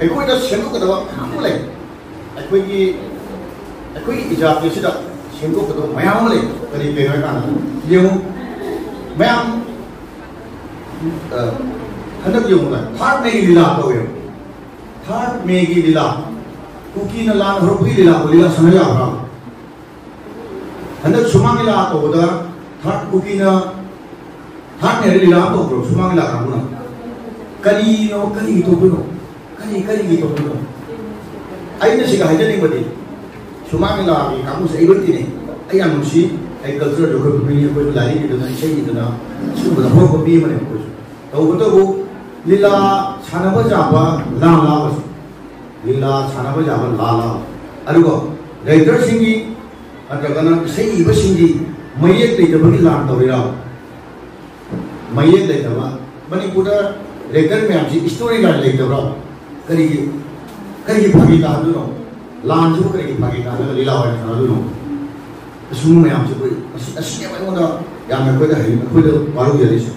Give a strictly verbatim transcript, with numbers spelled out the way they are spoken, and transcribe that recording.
ꯑꯩꯈꯣꯏꯗ ꯁꯦꯝꯗꯣꯛꯀꯗꯕ ꯃꯌꯥꯝ ꯑꯃ ꯂꯩ꯫ ꯑꯩꯈꯣꯏꯒꯤ ꯑꯩꯈꯣꯏꯒꯤ ꯏꯖꯥꯇꯤ ꯑꯁꯤꯗ ꯁꯦꯝꯗꯣꯛꯀꯗꯕ ꯃꯌꯥꯝ ꯑꯃ ꯂꯩ꯫ ꯀꯔꯤ ꯀꯔꯤꯅꯣ ꯍꯥꯏ ꯀꯥꯟꯗ, ꯌꯦꯡꯉꯨ, ꯃꯌꯥꯝ, ꯑ, ꯍꯟꯗꯛ ꯌꯦꯡꯉꯨꯗ, ꯊꯥꯔꯠ ꯃꯦꯒꯤ ꯂꯤꯂꯥ ꯇꯧꯋꯦꯕ꯫ ꯊꯥꯔꯠ ꯃꯦꯒꯤ ꯂꯤꯂꯥ, ꯀꯨꯀꯤꯅ ꯂꯥꯟ ꯍꯧꯔꯛꯄꯒꯤ ꯂꯤꯂꯥ, ꯂꯤꯂꯥ ꯁꯥꯟꯅ ꯌꯥꯕ꯭ꯔꯥ? ꯍꯟꯗꯛ ꯁꯨꯃꯥꯡ ꯂꯤꯂꯥ ꯇꯧꯕꯗ ꯊꯥꯔꯠ ꯀꯨꯀꯤꯅ ꯊꯥꯔꯠ ꯃꯦꯒꯤ ꯂꯤꯂꯥ ꯑꯃ ꯇꯧꯕ꯭ꯔꯣ? ꯁꯨꯃꯥꯡ ꯂꯤꯂꯥ ꯀꯥꯡꯕꯨꯅ ꯀꯔꯤꯅꯣ? ꯀꯔꯤ ꯇꯧꯕꯅꯣ? ꯀꯔꯤ, ꯀꯔꯤꯒꯤ ꯇꯧꯕꯅꯣ? ꯑꯩꯅ ꯁꯤꯒ ꯍꯥꯏꯖꯅꯤꯡꯕꯗꯤ, ꯁꯨꯃꯥꯡ ꯂꯤꯂꯥꯒꯤ ꯀꯥꯡꯕꯨꯁꯦ ꯑꯩ ꯂꯣꯏ ꯇꯤꯟꯅꯩ꯫ ꯑꯩ ꯌꯥꯝ ꯅꯨꯡꯁꯤ꯫ ꯑꯩ ꯀꯜꯆꯔꯗꯨ ꯑꯩꯈꯣꯏ ꯄꯨꯛꯅꯤꯡ, ꯑꯩꯈꯣꯏ ꯂꯥꯏꯔꯤꯛ ꯏꯗꯅ, ꯏꯁꯩ ꯏꯗꯅ, ꯁꯤꯒꯨꯝꯕꯗ ꯍꯧꯔꯛꯄ ꯃꯤ ꯑꯃꯅꯦ ꯑꯩꯈꯣꯏꯁꯨ꯫ ꯇꯧꯕꯇꯕꯨ ꯂꯤꯂꯥ ꯁꯥꯟꯅꯕ ꯌꯥꯕ ꯂꯥ ꯂꯥꯕꯁꯦ, ꯂꯤꯂꯥ ꯁꯥꯟꯅꯕ ꯌꯥꯕ ꯂꯥ ꯂꯥꯕ, ꯑꯗꯨꯒ ꯔꯥꯏꯇꯔꯁꯤꯡꯒꯤ ꯅꯠꯇ꯭ꯔꯒꯅ ꯏꯁꯩ ꯏꯕꯁꯤꯡꯒꯤ ꯃꯌꯦꯛ ꯂꯩꯇꯕꯒꯤ ꯂꯥꯟ ꯇꯧꯔꯤꯔꯥ? ꯃꯌꯦꯛ ꯂꯩꯇꯕ꯫ ꯃꯅꯤꯄꯨꯔꯗ ꯔꯥꯏꯇꯔ ꯃꯌꯥꯝꯁꯤ ꯏꯁꯇꯣꯔꯤ ꯂꯥꯏꯟ ꯂꯩꯇꯕ꯭ꯔꯣ? ꯀꯔꯤꯒꯤ, ꯀꯔꯤꯒꯤ ꯐꯥꯒꯤ ꯇꯥꯍꯟꯗꯣꯏꯅꯣ? ꯂꯥꯟꯁꯤꯕꯨ ꯀꯔꯤꯒꯤ ꯐꯥꯒꯤ ꯇꯥꯍꯜꯂꯒ ꯂꯤꯂꯥ ꯑꯣꯏꯅ ꯁꯥꯟꯅꯗꯣꯏꯅꯣ? ꯑꯁꯨꯝꯕ ꯃꯌꯥꯝꯁꯦ ꯑꯩꯈꯣꯏ, ꯑꯁꯤ, ꯑꯁꯤꯅꯦꯕ ꯑꯩꯉꯣꯟꯗ ꯌꯥꯝꯅ ꯑꯩꯈꯣꯏꯗ ꯍꯩ-, ꯑꯩꯈꯣꯏꯗ ꯋꯥꯔꯧꯖꯔꯤꯁꯦ꯫